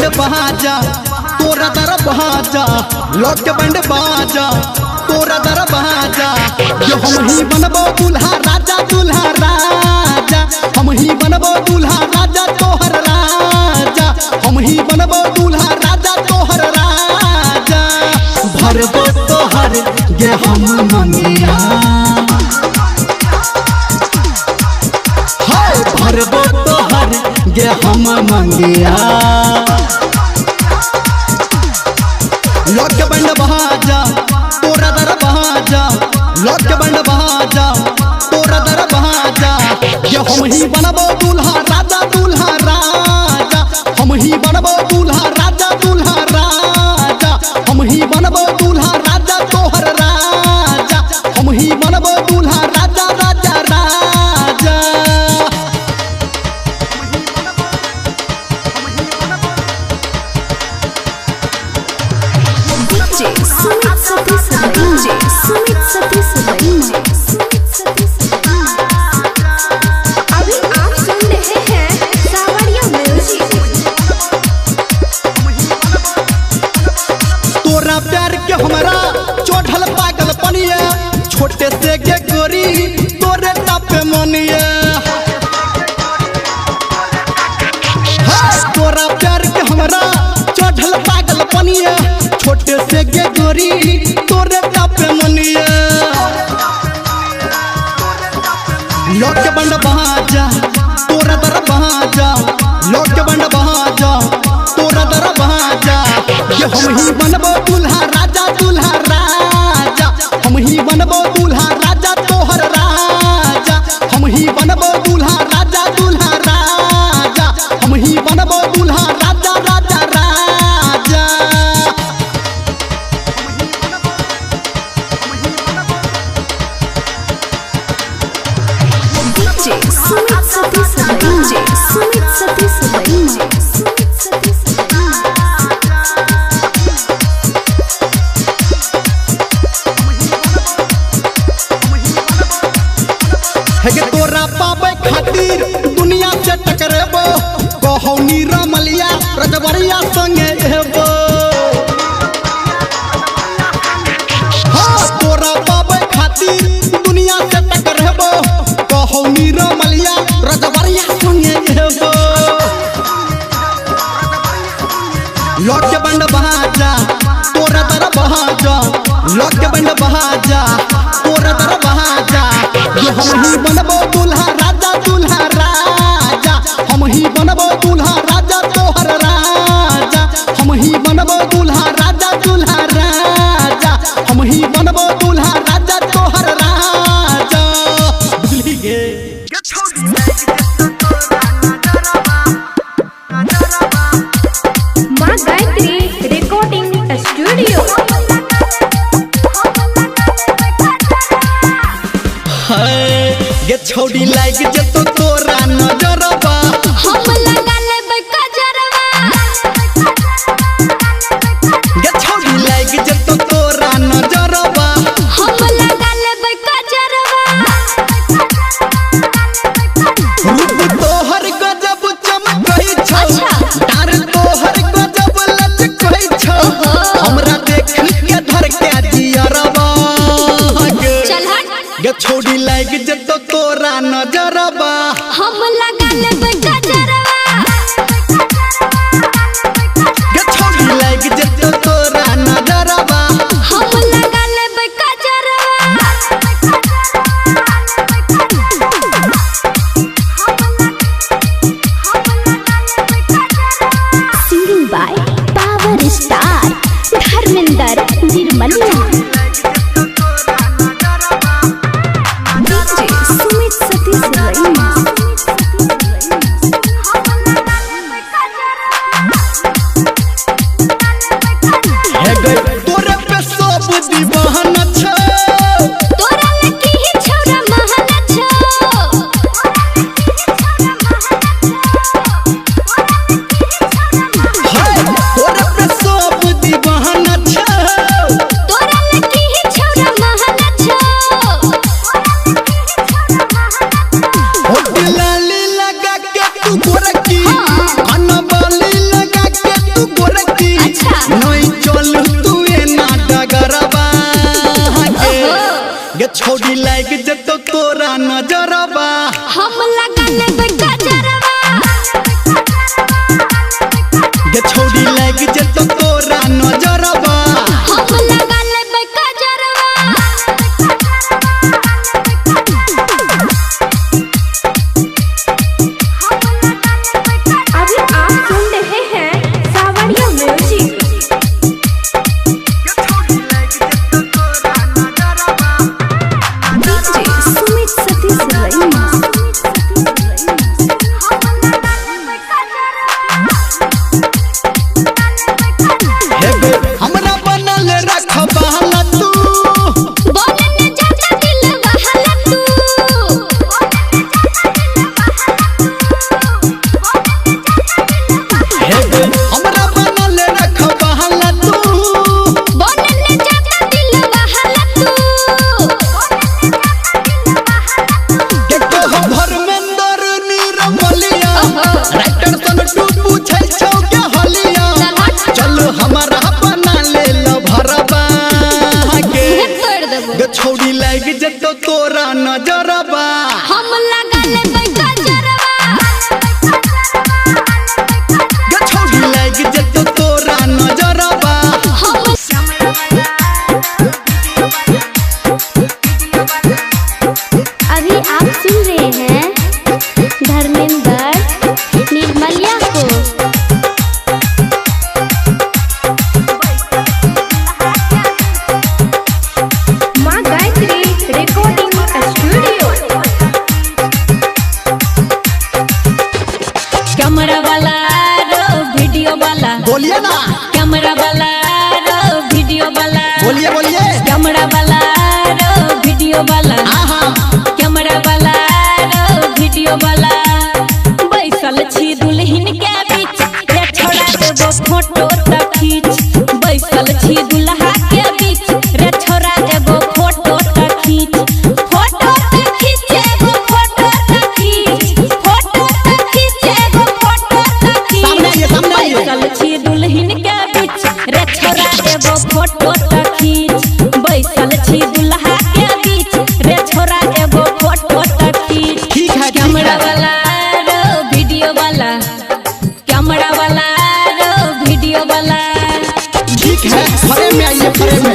बंड बाजा तोरा दर बाजा, लॉक के बंड बाजा तोरा दर बाजा। ये हम ही बनबो दूल्हा राजा, दूल्हा राजा, हम ही बनबो दूल्हा राजा तोहर राजा, हम ही बनबो दूल्हा राजा तोहर राजा। भरबो तोहर गे हम मंगिया, हाय भरबो तोहर गे हम मंगिया। लॉक के बंड बाजा तोरा दर बाजा, लॉक के बंड बाजा तोरा दर बाजा। ये हम ही बनबो दूल्हा राजा, दूल्हा राजा, हम ही बनबो दूल्हा राजा, दूल्हा राजा, हम ही बनबो दूल्हा राजा तोहर राजा, हम ही बनबो दूल्हा राजा, राजा राजा। DJ Sumit Satish DJ Sumit Satish DJ Sumit Satish. अभी आप सुन रहे हैं सावरिया म्यूजिक। तोरा प्यार के हमरा चढ़ल पागल पनिया, छोटे से के गोरी तोरे तापे मनिया। तोरा प्यार के हमरा चढ़ल पागल पनिया, छोटे से के गोरी तोरे तापे मनिया। लॉक के बंड बाजा तोरा दर बाजा, लॉक के बंड बाजा तोरा दर बाजा। ये हम ही बनबो दूल्हा राजा, दूल्हा राजा, हम ही बनबो दूल्हा राजा तोहर राजा, हम ही बनबो दूल्हा राजा, दूल्हा राजा, हम ही बनबो दूल्हा राजा, राजा राजा। DJ Sumit Satish DJ Sumit Satish DJ Sumit Satish. हे गे तोरा पाबै खातिर दुनिया से टकरेबो, कहौ नीरमलिया रजबरिया संगे एबो। हाँ तोरा पाबै खातिर दुनिया से टकरेबो, कहौ नीरमलिया रजबरिया संगे एबो। लॉक के बंड बाजा तोरा दर बाजा, लॉक के बंड बाजा तोरा दर बाजा। ये हम ही बनबो दूल्हा राजा, दूल्हा राजा, हम ही बनबो दूल्हा राजा तोहर राजा, हम ही बनबो दूल्हा राजा, दूल्हा राजा, हम ही बनबो दूल्हा राजा तोहर राजा। बुझली गे। माँ गायत्री रिकॉर्डिंग स्टूडियो। गे छौड़ी लाग जेतो तोरा नजरबा, हम लगा लेबै कजरवा। गे छौड़ी लाग जेतो तोरा नजरबा, हम लगा लेबै कजरवा। रूप तोहर गजब चमकै छौ, अच्छा। डार तोहर गजब लचकै छौ, हमरा देख के धर के जियरबा। चल हट। गे छौड़ी लाग जेतो तोरा नजरबा, हम लगा लेबै कजरवा। गे छौड़ी लाग जेतो तोरा नजरबा, हम लगा लेबै कजरवा। Singing by power star Dharmendra Nirmaliya. DJ Sumit Satish Raina. हे गे तोरे पे सब दीवाना छौ, तोरा लकी ही छौरा महाना छौ। हाय तोरे पे सब दीवाना छौ, तोरा लकी ही छौरा महाना छौ। होट लाली लगा के तू गोरकी, अनबाली लगा के तू छौड़ी लाग जेतो तोरा नजरबा। हम लगा लेबै कजरवा। अभी आप सुन रहे हैं सावरिया म्यूजिक। डीजे सुमित सतीश रईमा। हेबे हमरा बनल रखबाला तू। बोले न जाता दिल बहला तू। हेबे हमरा बनल रखबाला तू। बोले न जाता दिल बहला तू। के कहो धर्मेंद्र नीरमलिया, राइटर सन टू पूछै छौ के हलिया। चल हमरा बना ले भरबा के। तोड़ देबो। गे छौड़ी लाग जेतो तोरा नजरबा। हम लगा लेबै कजरवा। गे छौड़ी लाग जेतो तोरा नजरबा। हम अभी आप सुन रहे हैं धर्मेंद्र निर्मलिया को। माँ गायत्री रिकॉर्डिंग स्टूडियो। कैमरा वाला रो वीडियो वाला, बोलिए ना। कैमरा वाला रो वीडियो वाला, बोलिए बोलिए। कैमरा वाला रो वीडियो वाला, आहा। कैमरा वाला रो वीडियो वाला। बैसल छी दुल्हन के बीच रे छोड़ा देबो फोटो त खींच। बैसल छी दुल्हा के बीच रे छोड़ा एगो फोटो त खींच। फोटो त खींच एगो फोटो त खींच। फोटो त खींच एगो फोटो त खींच। सामने आइए, सामने आइए। बैसल छी दुल्हन के बीच रे छोड़ा एगो फोटो त खींच। बैसल छी दुल्हा के बीच रे छोड़ा एगो फोटो त खींच। ठीक है, ठीक कैमरा है। वाला रो वीडियो वाला, कैमरा वाला रो वीडियो वाला। ठीक है, फ्रेम में आइए, फ्रेम में।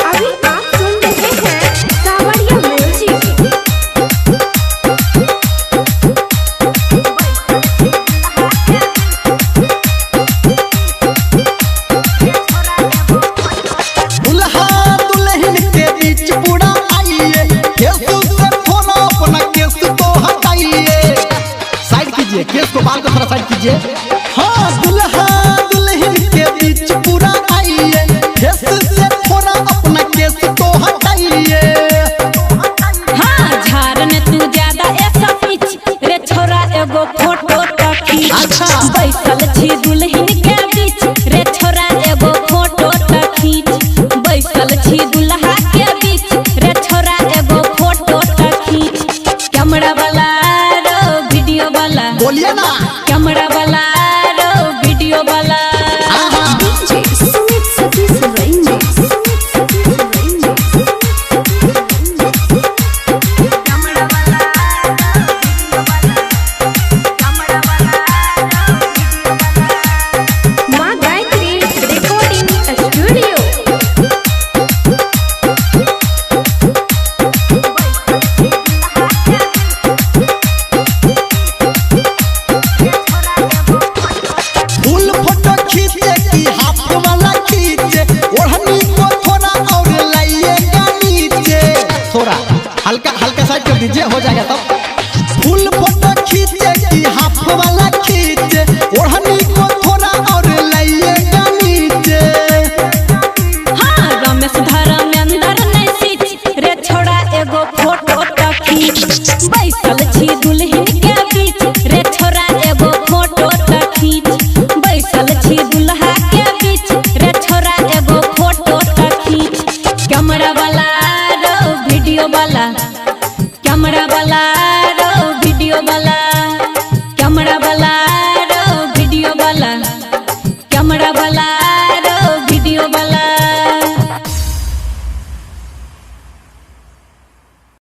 अभी आप सुन रहे हैं सावरिया म्यूजिक। दुल्हा दुल्हन के बीच पूरा आइए, केस से थोड़ा अपना केस तो हटाइए। साइड कीजिए केस को, बाल को थोड़ा साइड कीजिए। हाँ, दुल्हा दुल्हन के बीच पूरा आइए, केस से थोड़ा अपना केस तो हटाइए। हाँ झाड़ ने तू ज्यादा ऐसा पीछ रे छोरा एगो फोटो त खींच। अच्छा। बैसल छी दुल्हन के बीच रे छोरा एगो फोटो त खींच। बैसल छी दुल्हा के बीच रे छोरा एगो फोटो त खींच। कैमरा वाला रो वीडियो वाला, बोलिए ना। कैमरा वाला रो वीडियो वाला। आहा। डीजे सुमित सतीश रईमा। माँ गायत्री रिकॉर्डिंग स्टूडियो। फुल फोटो खींचे की हाफ वाला खींचे, ओढ़नी को थोड़ा और लाइएगा नीचे। थोड़ा हल्का हल्का साइड कर दीजिए, हो जाएगा तब। फुल फोटो खींचे की हाफ वाला खींचे।